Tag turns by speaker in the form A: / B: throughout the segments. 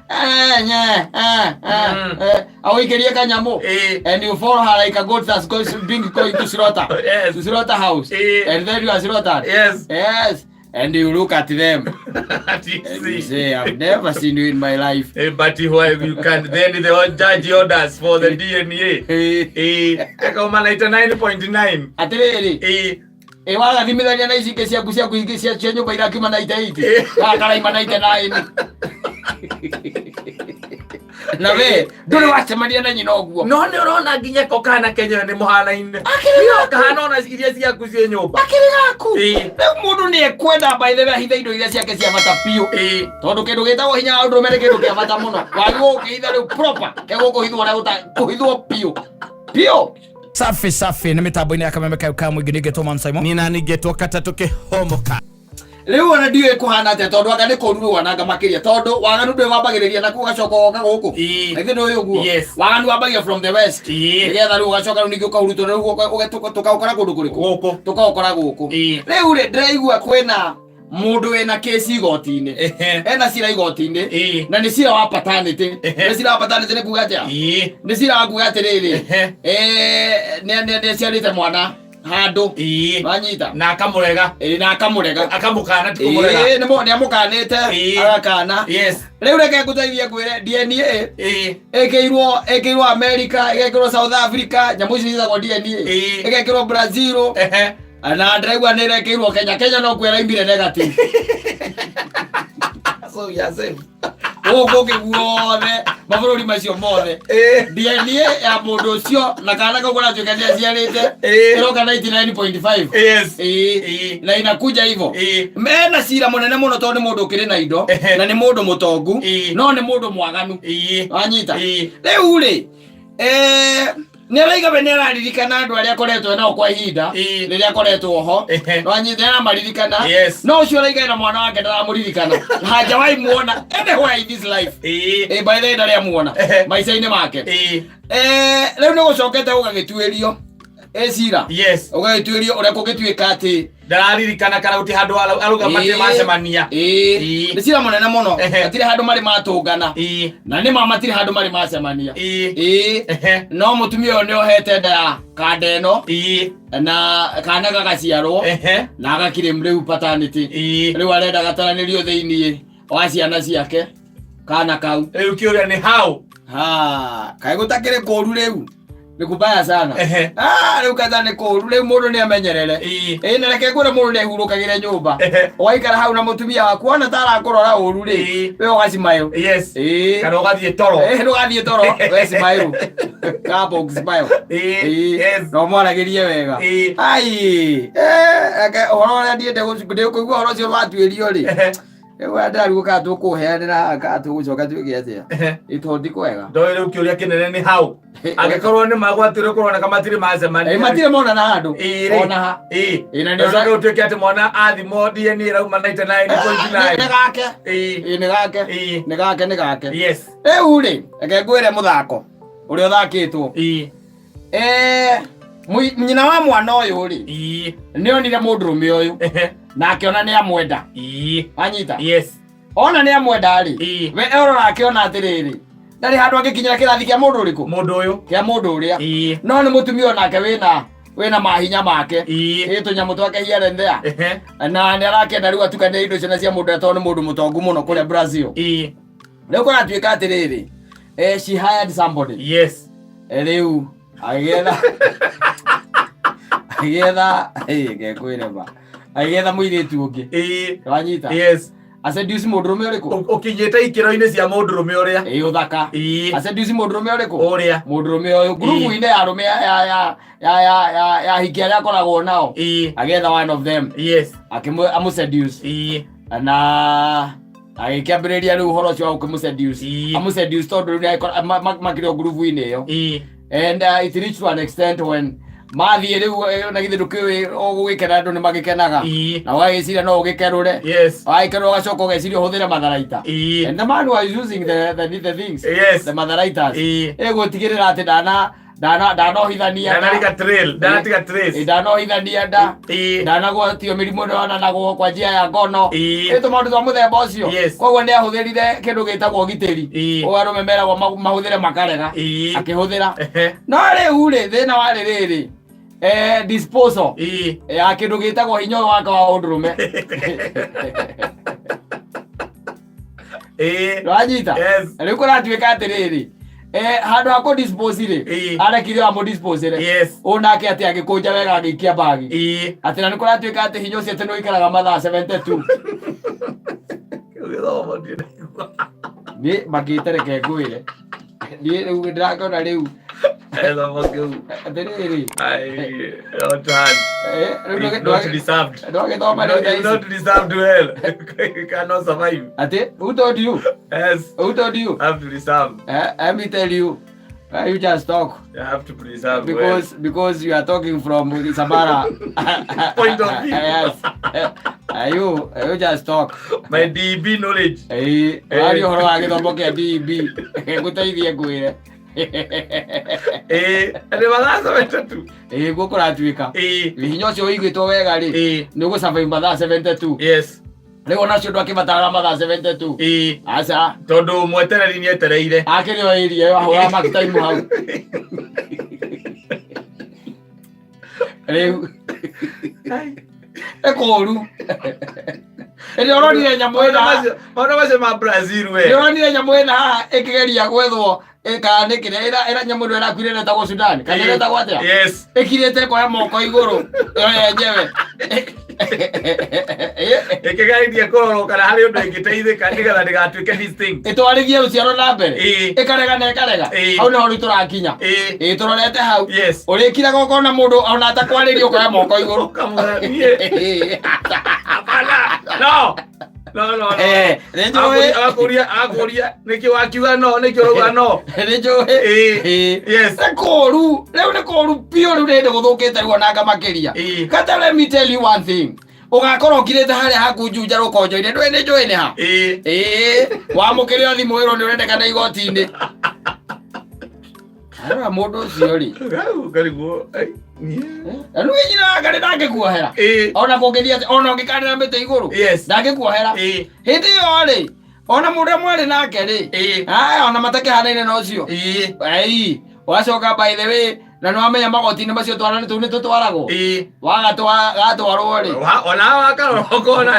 A: Eh, nye, eh, eh, eh, agũikĩrie kanyamũ. And you follow her like a goat that's going, being going to slaughter. To slaughter house. And then you are slaughtered. Yes. And you look at them and you say, "I've never seen you in my life."
B: But why you can then the judge orders for the DNA. Ekauma 99.9.
A: Atĩrĩrĩ, ĩ wagathimithania na ici ingĩ ciaku ingĩ cia nyũmba irakiuma 98, gaka karaima 99, na we ndũrĩ wacemania na nyina ũguo.
B: No nĩ ũrona nginya ko kana kenyewe nĩ mũhanaine. Kahana ona iria ciaku ciĩ nyũmba.
A: Akĩrĩ gaku. Rĩu mũndũ nĩ ekwenda, by the way, ahithe indo iria ciake cia bata biũ, tondũ kĩndũ gĩtagwo hinya wa ũndũrũme nĩ kĩndũ kĩa bata mũno. Wagĩrĩirwo gũkĩhitha rĩu proper, kegũkũhithwo ũrĩa kũhithwo biũ biũ.
C: Safi safi, nĩ mĩtambo-inĩ ya Kameme kayo ka mũingĩ, ningĩ Tũman Simon.
D: Nina ningĩtwo katatũ kĩhomoka.
A: Rĩu ona ndiũĩ kũhana atĩa, tondũ anga nĩ kũru rĩu wananga makĩria, tondũ waganu ndũĩ wambagĩrĩria nakuo ũgacoka ũgoka gũkũ. Githĩ ndũĩ ũguo?
B: Yes.
A: Waganu wambagia from the west, nĩgetha rĩu ũgacoka rĩu ningĩ ũkahurutwo, rĩu tũkaũkora kũndũ kũrĩkũ?
B: Gũkũ.
A: Tũkaũkora gũkũ. Rĩu rĩ, ndĩraigua kwĩna mũndũ wĩna kĩci igoti-inĩ. Ena cira igoti-inĩ. Na nĩ cira wa paternity. Nĩ cira wa paternity nĩ kuga atĩa? Nĩ cira wa kuga atĩrĩrĩ, nĩ aciarĩte mwana handũ. Wanyita?
B: Na akamũrega.
A: Ĩĩ, na akamũrega.
B: Akamũkana, ti kũmũrega.
A: Ĩĩ, nĩ amũkanĩte. Agakana. Rĩu reke ngũteithie ngwĩre DNA ĩkĩirwo America, ĩgekĩrwo South Africa, nyamũ icio ciĩtagwo DNA, ĩgekĩrwo Brazil, na ndĩraigua nĩ ĩrekĩirwo Kenya. Kenya no kuo ĩraimire negative.
B: So you are safe.
A: Gũkũ ũngĩ guothe, mabũrũri macio mothe, DNA ya mũndũ ũcio na kana kau kũratuĩka nĩ aciarĩte ĩroka 99.5. Ĩĩ. Na inakuja hivyo. Mena cira mũnene mũno, tondũ nĩ mũndũ ũkĩrĩ na indo na nĩ mũndũ mũtongu, no nĩ mũndũ mwaganu. Wanyita? Rĩu rĩ, nĩ araiga we nĩ araririkana andũ arĩa akoretwo nao kwa ihinda rĩrĩa akoretwo ho. Wanyita? Nĩ aramaririkana. No ũcio araiga na mwana wake ndaramũririkana, hajawahi muona anywhere in this life. By the way, ndarĩ amuona maica-inĩ make. Rĩu nĩ gũcokete gũgagĩtuĩrio ĩ cira. Ũgagĩtuĩrio ũrĩa kũngĩtuĩka atĩ
B: Ndararirikana kana gũtirĩ handũ arauga matirĩ macemania.
A: Nĩ cira mũnene mũno. Matirĩ handũ marĩ matũngana, na nĩ ma matirĩ handũ marĩ macemania. Ĩĩ. No mũtumia ũyũ nĩ ohete nda ya kanda ĩno na kana gagaciarwo na agakirĩ rĩu paternity. Rĩu arenda gataranĩrio thĩiniĩ wa ciana ciake kana kau.
B: Rĩu kĩũria nĩ how?
A: Ha, kaĩ gũtakĩrĩ kũru? Rĩu nĩ kubaya sana. Ah, rĩu kata nĩ kũru. Rĩu mũndũ nĩ amenyerere. Ĩĩ, na reke ngwĩre, mũndũ nĩ ehurũkagĩre nyũmba. Ũgaikara hau na mũtumia waku, wona ta arakũrora ũru rĩ, we ũgacimayo. Ĩĩ.
B: Kana ũgathiĩ toro.
A: Ĩĩ, ndũgathiĩ toro, we cimayo kabo cimayo. Ĩĩ. Na ũmwaragĩrie wega. Ai, reke ũhoro ũrĩa ndiende ndĩkũigua ũhoro ũcio watuĩrio rĩ, rĩu ndĩraruo kana tũkũheanĩra kana tũgũcoka twĩke atĩa. Ĩ, tondũ ti kwega.
B: Ndoĩ rĩu kĩũria kĩnene nĩ how, angĩkorwo nĩ magwatire kũroneka matirĩ macemania.
A: Ĩ, matirĩ monana handũ.
B: Ĩĩ rĩ.
A: Ona ha. Ĩ, na nĩ
B: Ũcoke ũtuĩke atĩ mwana athimwo DNA ĩrauma 99.9.
A: Nĩ gake. Ĩ, nĩ gake. Nĩ gake, nĩ gake. Rĩu rĩ, reke ngwĩre mũthako ũrĩa ũthakĩtwo. Nyina wa mwana ũyũ rĩ, nĩ onire mũndũrũme ũyũ na akĩona nĩ amwenda. Wanyita?
B: Yes.
A: Ona nĩ amwenda rĩ, we orora akĩona atĩrĩrĩ, ndarĩ handũ angĩkinyĩra kĩrathi kĩa mũndũ ũrĩkũ?
B: Mũndũ ũyũ.
A: Kĩa mũndũ ũrĩa. No nĩ mũtumia onake wĩna mahinya make. Ĩ, tũnyamũ twake here and there. Na nĩ arakĩenda rĩu atukanie indo icio na cia mũndũ ũrĩa, tondũ nĩ mũndũ mũtongu mũno kũrĩa Brazil. Rĩu kũratuĩka atĩrĩrĩ, she hired somebody. Rĩu agĩetha ngekwĩre ma, agĩetha mũirĩtu ũngĩ. Wanyita?
B: Yes.
A: Aseduce mũndũrũme ũrĩkũ?
B: Ũkinyĩte ikĩro-inĩ cia mũndũrũme ũrĩa.
A: Ĩ, ũthaka. Aseduce mũndũrũme ũrĩkũ?
B: Ũrĩa.
A: Mũndũrũme ũyũ ngurubu-inĩ ya arũme ya hiki arĩa akoragwo nao. Agĩetha one of them. Akĩmũ seduce. Na agĩkĩambĩrĩria rĩu ũhoro ũcio wa gũkĩmũ seduce. Amũ seduce tondũ rĩu makĩrĩ o ngurubu-inĩ ĩyo. And it reached to an extent when mathiĩ rĩu, na githĩ ndũkĩũĩ ũgũgĩkena, andũ nĩ magĩkenaga na ũgagĩciria no ũgĩkerũre. Wagĩkerũra ũgacoka ũgeciria ũhũthĩre matharaita. And the man was using the things, the matharaitas, ĩgũtigĩrĩra atĩ ndana Ndanohithania nda.
B: Ndanariga trail, ndanatiga trace.
A: Ndanohithania nda. Ndanagwatio mĩrimũ ĩno yonanagwo kwa njia ya ngono. Ĩ tũmaũndũ twa mũthemba ũcio. Koguo nĩ ahũthĩrire kĩndũ gĩtagwo ũgitĩri. Ũyũ arũme meragwo mahũthĩre makarega. Akĩhũthĩra. No rĩu rĩ, thĩna warĩ rĩrĩ, disposal ya kĩndũ gĩtagwo hinya ũyũ wake wa ũndũrũme. Wanyita?
B: Yes.
A: Rĩu kũratuĩka atĩrĩrĩ, handũ ha kũ dispose rĩ, arekire amũ dispose ũũ nake atĩ agĩkũnja wega agĩikia bagi. Atĩ na nĩ kũratuĩka atĩ hinya ũcio atĩ nĩ ũikaraga mathaa 72.
B: Kĩu gĩthomo ndirĩ ndaigua.
A: Niĩ makĩte reke ngwĩre, niĩ rĩu ndĩrakĩona rĩu
B: Gĩthomo kĩu.
A: Atĩrĩrĩ.
B: Ai, not hard.
A: Rĩu
B: Not deserved.
A: Ndwagĩthoma rĩu thaa ici.
B: Not deserved well. You cannot survive.
A: Atĩ who told you?
B: Yes.
A: Who told you?
B: Have to reserve.
A: Let me tell you, you just talk.
B: You have to preserve well.
A: Because you are talking from Samara
B: point of view.
A: Yes. You just talk.
B: My DB knowledge.
A: Waria ũhoro wa gĩthomo kĩa DB ngũteithie ngwĩre.
B: Nĩ mathaa 72.
A: Ĩĩ, guo kũratuĩka. Hinya ũcio ũigĩtwo wega rĩ, nĩ ũgũ mathaa 72. Rĩu onacio andũ akĩbataraga mathaa 72. Aca.
B: Tondũ mwetereri nĩ etereire.
A: Akĩrĩ o area ĩyo ahũraga mark time hau. Rĩu ĩkũru ĩrĩa ũronire nyamũ ĩna
B: Maũndũ macio ma Brazil we.
A: Nĩ ũronire nyamũ ĩna haha ĩkĩgeria gwethwo kana nĩ kĩrĩa ĩra nyamũ ĩno ĩrakuire ĩretagwo Sudan kana ĩretagwo atĩa?
B: Yes.
A: Ĩkirĩte ĩkoya moko igũrũ ĩyo yenyewe.
B: Ĩkĩgeria kũrorwo kana harĩ ũndũ ĩngĩteithĩka nĩgetha ndĩgatuĩke distinct.
A: Ĩtwarithie rũciaro na mbere. Ĩkarega na ĩkarega. Hau nĩho rĩu tũrakinya. Ĩ tũrorete hau. Ũrĩkiraga ũkona mũndũ ona atakwarĩria ũkoya moko igũrũ.
B: Ũkamwĩra, niĩ. Hapana. No. No, no, no.
A: Nĩ njũĩ.
B: Akũria nĩkĩ wakiuga no, nĩkĩ ũrauga no.
A: Nĩ njũĩ. Nĩ kũru rĩu, nĩ kũru biũ rĩu, nĩ hĩndĩ gũthũkĩte rĩu onanga makĩria. Kata let me tell you one thing, ũgakorwo ũkirĩte harĩa haku Juja rũkonjo-inĩ, ndũĩ nĩ njũĩ nĩ ha. Ĩĩ, wamũkĩrĩo thimũ ĩrwo nĩ ũrendekana igoti-inĩ. Arora mũndũ ũcio rĩ.
B: Hau ngarigwo, ai, niĩ.
A: Rĩu nyina ngarĩ ndangĩkuohera. Ona kũngĩthiĩ atĩa, ona ũngĩkanĩra mĩtĩ igũrũ. Ndangĩkuohera. Hĩndĩ ĩyo rĩ, ona mũndũ ũrĩa mwarĩ nake rĩ, aya ona matakĩhanaine na ũcio. Ai, wacoka by the way, na nĩ wamenya magoti-inĩ macio twana tũu nĩ tũtwaragwo. Wagatwa gatwarwo rĩ.
B: Ona wakarora ũkona.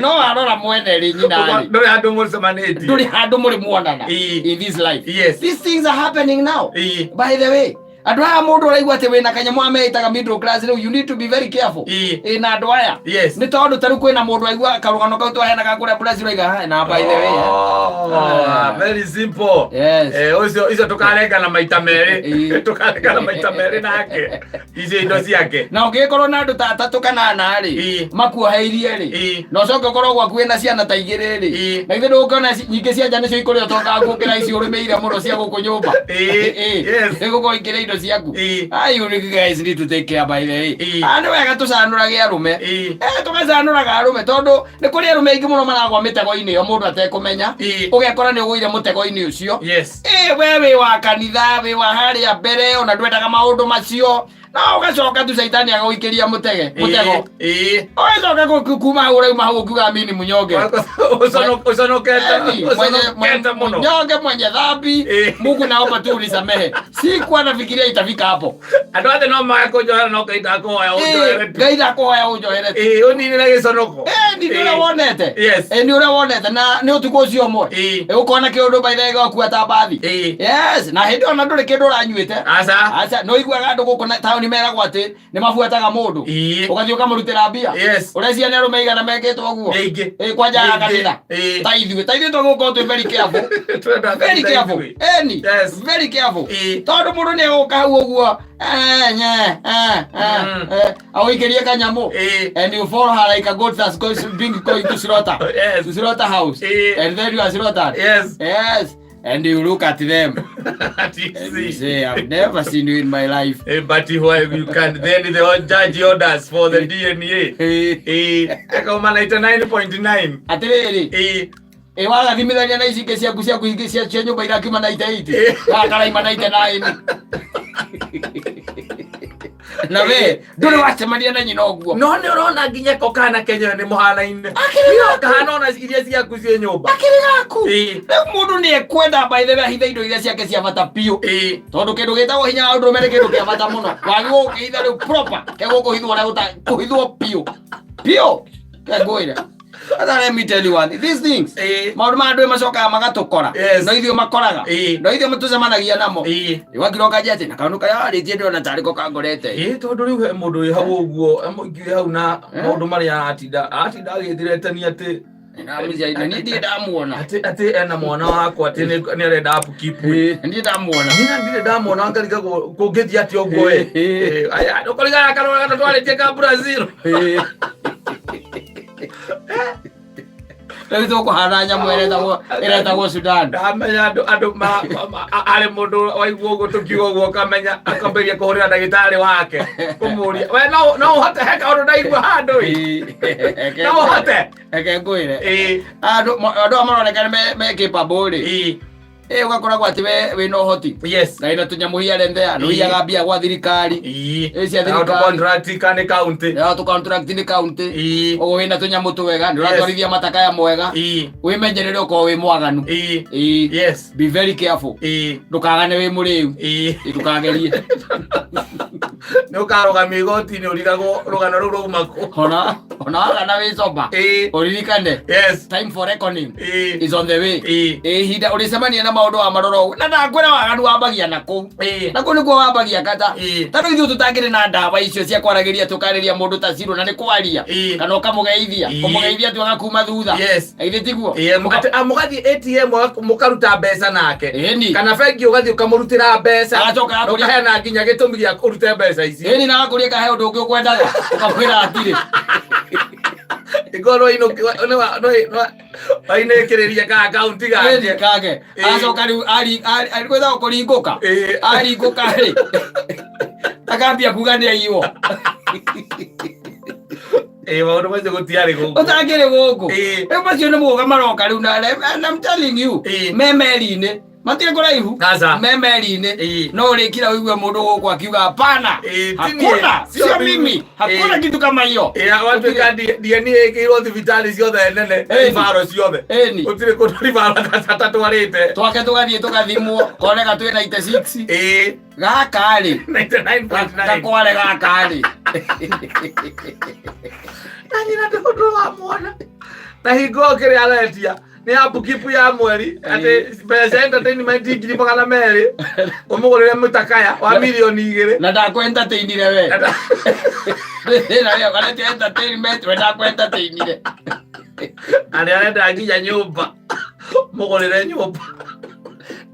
A: No warora mwene rĩ, nyina rĩ.
B: Ndũrĩ handũ mũcemanĩtie.
A: Ndũrĩ handũ mũrĩ muonana. In this life. These things are happening now. By the way, andũ aya mũndũ ũraigua atĩ wĩna kanyamũ ameĩtaga middle class rĩu, you need to be very careful. Ĩ na andũ aya. Nĩ tondũ ta rĩu kwĩna mũndũ aigua karũgano kau twaheanaga kũrĩa Brazil oiga, "Hai, na by the way."
B: Oh, very simple. Ũcio icio tũkarengana maita merĩ. Tũkarengana maita merĩ nake. Icio indo ciake.
A: Na ũngĩgĩkorwo na andũ ta atatũ kana ana rĩ, makuoheirie rĩ, na ũcoke ũkorwo gwaku wĩna ciana ta igĩrĩ rĩ, na ithuĩ ndũgũkĩona nyingĩ cia nja nĩcio ikũrĩa ũtonga gũkĩra ici ũrĩmĩire mũno cia gũkũ nyũmba. Ĩgũkorwo ikĩrĩa indo ciaku. Ah, you guys need to take care by the way. Ah, nĩ wega tũcanũrage arũme. Tũgacanũraga arũme tondũ nĩ kũrĩ arũme aingĩ mũno maragwa mĩtego-inĩ ĩyo mũndũ atekũmenya. Ũgekora nĩ ũgũire mũtego-inĩ ũcio. Ĩ we wĩ wa kanitha, wĩ wa harĩa mbere, ona ndwendaga maũndũ macio, no ũgacoka tu caitani agagũikĩria mũtege mũtego. Ũgacoka kuma hau ũrauma hau ũkiuga mini mũnyonge.
B: Ũconokete.
A: Yaani,
B: Ũconokete mũno.
A: Mnyonge mwenye dhambi. Mungu naomba tu unisamehe, sikuwa nafikiria itafika hapo.
B: Andũ othe no maga kũnjohera no Ngai ndakũhoya ũnjohere tu.
A: Ngai ndakũhoya ũnjohere tu.
B: Ĩĩ, ũninĩre gĩconoko.
A: Nĩ ũrĩa wonete. Nĩ ũrĩa wonete na nĩ ũtukũ ũcio ũmwe. Ũkona kĩũndũ baithe gĩgakua ta mbathi. Yes, na hĩndĩ ĩyo ona ndũrĩ kĩndũ ũranyuĩte.
B: Aca.
A: Aca, nĩ ũiguaga andũ gũkũ na taũni meragwo atĩ nĩ mabuataga mũndũ. Ũgathiĩ ũkamũrutĩra mbia. Ũreciria nĩ arũme igana mekĩtwo ũguo?
B: Nĩ aingĩ.
A: Ĩ kwanja ya
B: Nĩ aingĩ.
A: kanitha. Ta ithuĩ tũgũkorwo twĩ very careful.
B: Twenda
A: Very
B: kanitha
A: careful.
B: ithuĩ.
A: Eni. Very careful. Tondũ mũndũ nĩ egũka hau ũguo. Nye, agũikĩrie kanyamũ. And you follow her like a goat that's going being going to slaughter. To slaughter house. And then you are slaughtered. Yes. And you look at them
B: And you
A: and you
B: see.
A: say, "I've never seen you in my life."
B: But why you can then the judge orders for the DNA. Ĩkauma 99.9.
A: Atĩrĩrĩ, Ĩ wagathimithania na ici ingĩ ciaku ciaku ingĩ cia nyũmba irakiuma 98, gaka karaima 99, na we ndũrĩ wacemania na nyina ũguo.
B: No nĩ ũrona nginya ko kana kenyewe nĩ mũhanaine, kahana ona iria ciaku ciĩ nyũmba.
A: Akĩrĩ gaku. Rĩu mũndũ nĩ ekwenda, by the way, ahithe indo iria ciake cia bata biũ, tondũ kĩndũ gĩtagwo hinya wa ũndũrũme nĩ kĩndũ kĩa bata mũno. Wagĩrĩirwo gũkĩhitha rĩu proper, kegũkũhithwo ũrĩa kũhithwo biũ biũ. Kengwĩre. But let me tell you one, these things, maũndũ maya andũ macokaga magatũkora. No ithuĩ makoraga, no ithuĩ tũcemanagia namo. Wakira ũkanjia atĩ na kaũndũ karĩa warĩtie ndĩrona tarĩ ko kangorete.
B: Ĩĩ, tondũ rĩu he mũndũ wĩ hau ũguo, he mũingĩ wĩ hau na maũndũ marĩa aratinda agĩthiretania atĩ
A: Na niĩ ndirĩ ndamuona.
B: Atĩ ena mwana wakwa, atĩ nĩ arenda upkeep.
A: Ndirĩ ndamuona.
B: Niĩ na ndirĩ ndamona, ngarigagwo kũngĩthiĩ atĩa ũguo ĩ. Aya, ndũkũrigana karũra gata twarĩtie ka Brazil.
A: Rĩu tũkũhana nyamũ ĩretagwo Sudan.
B: Ndamenya andũ arĩ mũndũ waigua ũguo tũkiuga ũguo, ũkamenya akambĩrĩria kũhũrĩra ndagĩtarĩ wake kũmũria, we no ũhote he kaũndũ ndaigua handũ ĩ, no ũhote?
A: Reke ngwĩre, andũ aya maroneka nĩ me capable rĩ, ũgakoragwo atĩ we wĩna ũhoti na wĩna tũnyamũ here and there, nĩ ũiyaga mbia gwa thirikari. Ĩ, cia thirikari.
B: Contract ka nĩ county.
A: Nĩ tũ contract nĩ county. Ũguo wĩna tũnyamũ twega, nĩ ũratwarithia matakaya mwega. Wĩmenyerere ũkorwo wĩ mwaganu. Be very careful. Ndũkagane wĩ mũrĩu. Ndũkagerie.
B: Nĩ ũkarũgamia igoti-inĩ ũrigagwo rũgano rũu rauma kũ.
A: Ona wagana wĩ sober, ũririkane time for reckoning is on the way. Ihinda ũrĩcemania na maũndũ wa marora ũguo, na ndakwĩra waganu wambagia na kũu. Na kũu nĩkuo wambagia kata. Tondũ ithuĩ tũtangĩrĩ na ndawa icio cia kwaragĩria, tũkarĩria mũndũ ta Ciro na nĩ kwaria, kana ũkamũgeithia, kũmũgeithia tu agakuma thutha. Githĩ tiguo?
B: Mũgathiĩ ATM mũkaruta mbeca nake,
A: Ĩni.
B: Kana bengi ũgathiĩ ũkamũrutĩra mbeca.
A: Agacoka
B: na ũkaheana nginya gĩtũmi gĩa ũrute mbeca ici.
A: Ĩni, na agakũria kahe ũndũ ũngĩ ũkwendaga, ũkamwĩra hatirĩ.
B: Ĩkorwo wainĩkĩrĩria ka akaunti
A: Ĩni,
B: gake.
A: Kage. Agacoka rĩu gwĩtagwo kũringũka. Aringũka rĩ, akambia kuga nĩ aiywo.
B: Ĩĩ, maũndũ macio gũtiarĩ gũkũ.
A: Ũtangĩrĩ gũkũ. Rĩu macio nĩ mũga maroka rĩu, na and I'm telling you, me meri-inĩ, matirĩ kũraihu.
B: Aca.
A: Me meri-inĩ. No ũrĩkira ũigue mũndũ gũkũ akiuga hapana,
B: Ĩĩ, ti niĩ,
A: hakuna,
B: sio
A: sio
B: mimi.
A: mimi, hakuna kitu kama hiyo.
B: Ĩĩ, watuĩka DNA ĩkĩirwo thibitarĩ ciothe nene, referral ciothe. Gũtirĩ kũndũ referral atatwarĩte.
A: Twake tũgathiĩ tũgathimwo koneka twĩ 96. Gaka rĩ,
B: 99.9.
A: Gakware gaka rĩ.
B: Na nyina ndĩ ũndũ wa mwana na hingo kĩrĩa aretia nĩ upkeep ya mweri, atĩ mbeca entertainment 200,000, ũmũgũrĩre mũtakaya wa 2 mirioni.
A: Na ndakũ entertainire we thĩna wĩyo karetia entertainment, we ndakũ entertainire.
B: Arĩa arenda nginya nyũmba, mũgũrĩre nyũmba.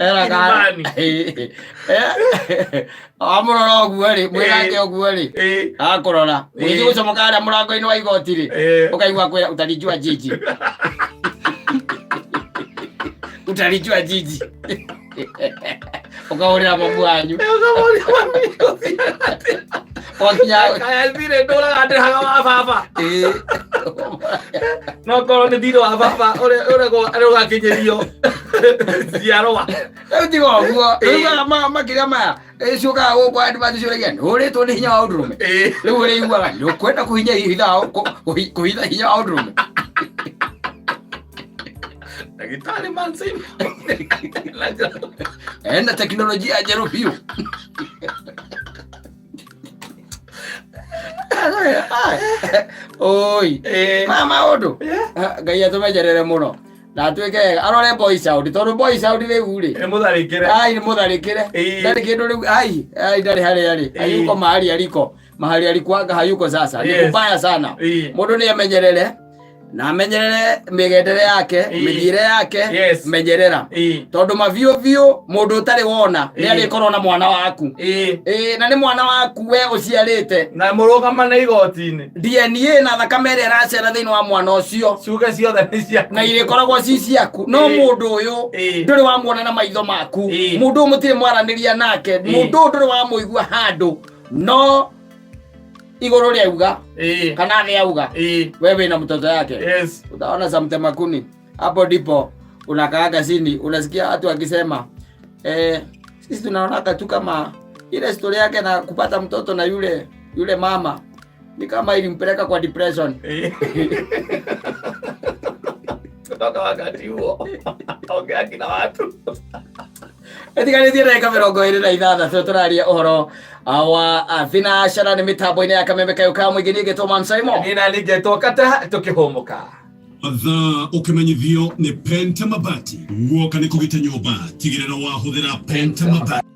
A: Era
B: Kilimani.
A: Wamũrora ũguo rĩ, mwĩrake ũguo rĩ, akũrora ũgĩthiĩ gũcomoka harĩa mũrango-inĩ wa igoti rĩ, ũkaigua kwĩra utalijua jiji, utalijua jiji, ũkahũrĩra mamu wanyu.
B: Ũkamũria mami gũthiaga atĩa.
A: Wakinya.
B: Kaya thirĩ ndũraga ndĩhaga wa baba. No korwo nĩ thirĩ wa baba ũrĩa ũrĩa ũgakinyĩrio njiarwa.
A: Rĩu tiga ũguo, rĩu makĩria maya ciũkaga gũkũ andũ matũcũragia nĩ ũrĩtwo nĩ hinya wa ũndũrũme. Rĩu ũrĩiguaga nĩ ũkwenda kũhinya hitha kũhitha hinya wa ũndũrũme.
B: Ndagĩtarĩ Mansin.
A: Ena teknolojia njerũ biũ. Oi, maya maũndũ Ngai atũmenyerere mũno na atuĩke wega, arore boy sound, tondũ boy sound rĩu rĩ
B: Nĩ mũtharĩkĩre.
A: Ai, nĩ mũtharĩkĩre. Ndarĩ kĩndũ rĩu, ai ai, ndarĩ harĩa rĩ. Hayuko mahali aliko, mahali alikuwaga hayuko sasa. Ni kubaya sana. Mũndũ nĩ amenyerere na amenyerere mĩgendere yake, mĩthiĩre yake. Menyerera, tondũ mabiũ biũ mũndũ ũtarĩ wona nĩ arĩkorwo na mwana waku. Ĩĩ, na nĩ mwana waku we ũciarĩte.
B: Na mũrũgamane igoti-inĩ.
A: DNA na thakame ĩrĩa ĩracera thĩinĩ wa mwana ũcio,
B: ciuge ciothe nĩ ciaku.
A: Na irĩkoragwo ci ciaku, no mũndũ ũyũ ndũrĩ wamuona na maitho maku. Mũndũ ũyũ mũtirĩ mwaranĩria nake. Mũndũ ũyũ ndũrĩ wamũigua handũ, no igũrũ rĩauga kana thĩ auga we wĩna mtoto yake. Utaona za mtemakuni. Hapo ndipo unakaaga chini, unasikia watu wakisema sisi tunaonaka tu kama ile story yake na kupata mtoto na yule yule mama ni kama ilimpeleka kwa depression.
B: Kutoka wakati huo ongea kila watu.
A: Ĩtigarĩtie ndagĩka 26, tũraria ũhoro wa thinacara nĩ mĩtambo-inĩ ya Kameme kayũ ka mũingĩ. Niĩ ngĩtwo Man Simon.
B: Niĩ nani ngetwo Kata tũkĩhũmũka.
E: Thaa ũkĩmenyithio nĩ Penta Mabati. Woka nĩ kũgita nyũmba, tigĩrĩra wahũthĩra Penta Mabati.